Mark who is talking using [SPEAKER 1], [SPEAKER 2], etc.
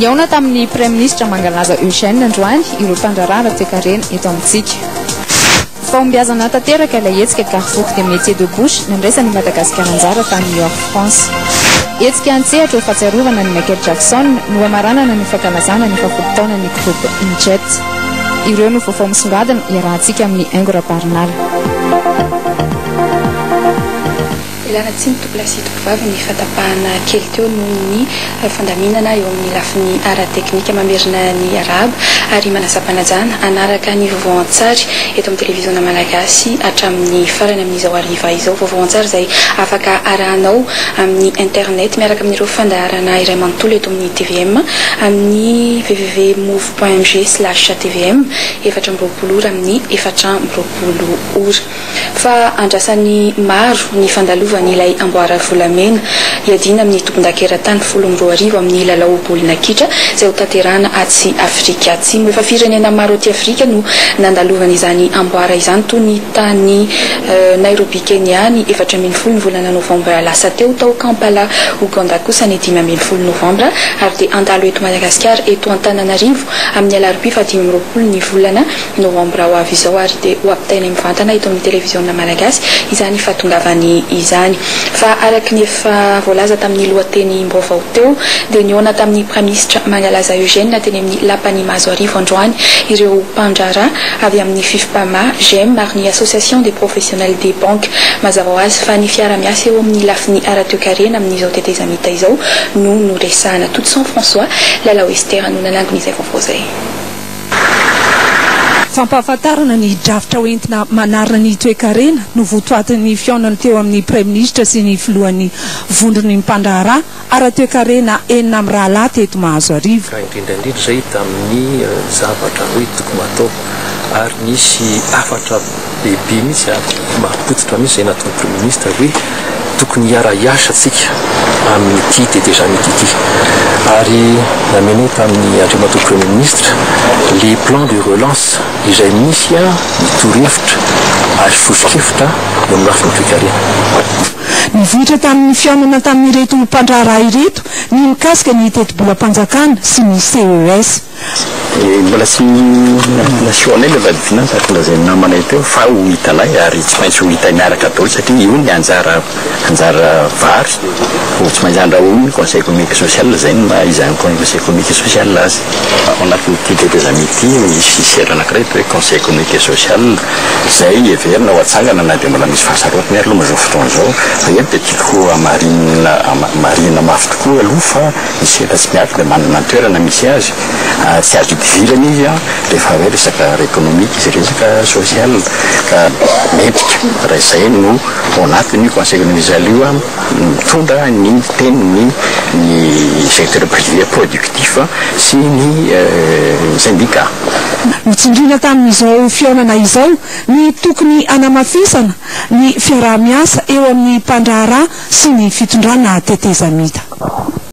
[SPEAKER 1] Nihaona tamin'ny Praiminisitra Mangalaza Eugène androany ireo mpandraharaha ara-toekarena eto amintsika. Fahombiazana tanteraka ilay hetsika Carrefour des métiers de bouche nandraisan'i Madagasikara anjara tany New York France. Hetsika an-tsehatra ho fahatsiarovana an'i Michael Jackson no hamaranana ny fankalazana ny fahafolo taonan'ny groupe Injet. Ireo no vaovao misongadina iarahantsika amin'i Haingo Rabarinala.
[SPEAKER 2] Ialana tsiny tompolahy sy tompovavy ny fahatapahana kely teo noho ny fandaminana eo amin'ny lafiny ara-teknika. Mamerina ny arahaba ary manasam-panajana hanaraka ny vaovao an-tsary eto amin'ny televiziona malagasy hatramin'ny farany amin'izao hariva izao. Vaovao an-tsary izay afaka arahanao amin'ny internet miaraka amin'ireo fandaharana iray manontolo eto amin'ny tvm amin'ny www. Point mg slash tvm 24 ora amin'ny 24 ora. Fa andrasan'ny maro ny fandalovan'ilay amboara volamena hiadiana amin'ny tompondaka eran-tany 2010 amin'ny lalao baolina kitra izay hotanterahana atsy Afrika Atsimo. Efa firenena maro aty Afrika no nandalovana izany amboara izany toy ny tany Nairobi Kenya ny 14 ny volana novambra lasa teo, tao Kampala Ouganda kosa ny 15 novambra ary dia handalo eto Madagasikara eto Antananarivo amin'ny alarobia faha 25 ny volana novambra ho avy izao ary dia ho ampitainay mivantana eto amin'ny televiziona malagasy izany fahatongavany izany. Fa araka ny efa voalaza tamin'ny lohatenim-baovao teo dia nihaona tamin'ny Praimisitra Mangalaza Eugène teny amin'ny Lapan'i Mahazoarivo androany ireo mpandraharaha avy amin'ny Fifpama, Gem ary ny Association des professionnels des banques. Mazava ho azy fa ny fiara-miasa eo amin'ny lafiny ara-toekarena amin'izao tetezamita izao no noresahana. Todison François, Lalao Esther no nanangona izay vaovao izay.
[SPEAKER 3] Fampahafantarana ny drafitra hoentina manarina ny toekarena no votoatin'ny fihaonana teo amin'ny Praiminisitra sy ny filohan'ny vondron'ny mpandraharaha ara-toekarena enina mirahalahy teto Mahazoarivo.
[SPEAKER 4] Ka indrindra indrindra izay tamin'ny zavatra hoe tokony hatao ary nisy hafatra bebe mihitsy ary marim-pototra mihitsy izay nataon'ny Praiminisitra hoe tokony hiara-hiasa tsika amin'ity tetezamita ity ary namenay tamin'ny Andriamatoa Premier Ministre le plan de relance izay misy ny torohevitra ary soso-kevitra eo amin'ny lafiny toekarena.
[SPEAKER 3] Nivoitra tamin'ny fihaonana tamin'ireto mpandraharaha ireto ny mikasika ny tetibolam-panjakana sy ny CES.
[SPEAKER 5] Mbola tsy nasehonay ilay vady-finance araka ny lazain'ny namanay teo fa ho hitanay ary tsy maintsy ho hita miaraka daholo satria io ny anjara anjara vary ho tsy maintsy andrahoin'ny conseil économique et social izay no maha izy an'ny conseil économique et social azy. Ao anatin'ity tetezamita ity misy sehatra anankiray atao hoe conseil économique et social izay heverina ho atsangana na dia mbola misy fahasarotany ary aloha amin'izao fotoana izao fa eto dia tiako hamarinina marihina mafy tokoa aloha fa Ny sehatra tsy miankina dia manana ny toerana misy azy, tsy azo idivirana izy rehefa hoe resaka ara-ekonomika izy, resaka social ka mendrika raha izay no ao anatin'io conseil économique social io mitondra ny tenin'ny ny secteur privé productif sy ny syndicat.
[SPEAKER 3] Notsindriana tamin'izao fihaonana izao ny tokony hanamafisana ny fiaraha-miasa eo amin'ny mpandraharaha sy ny fitondrana tetezamita.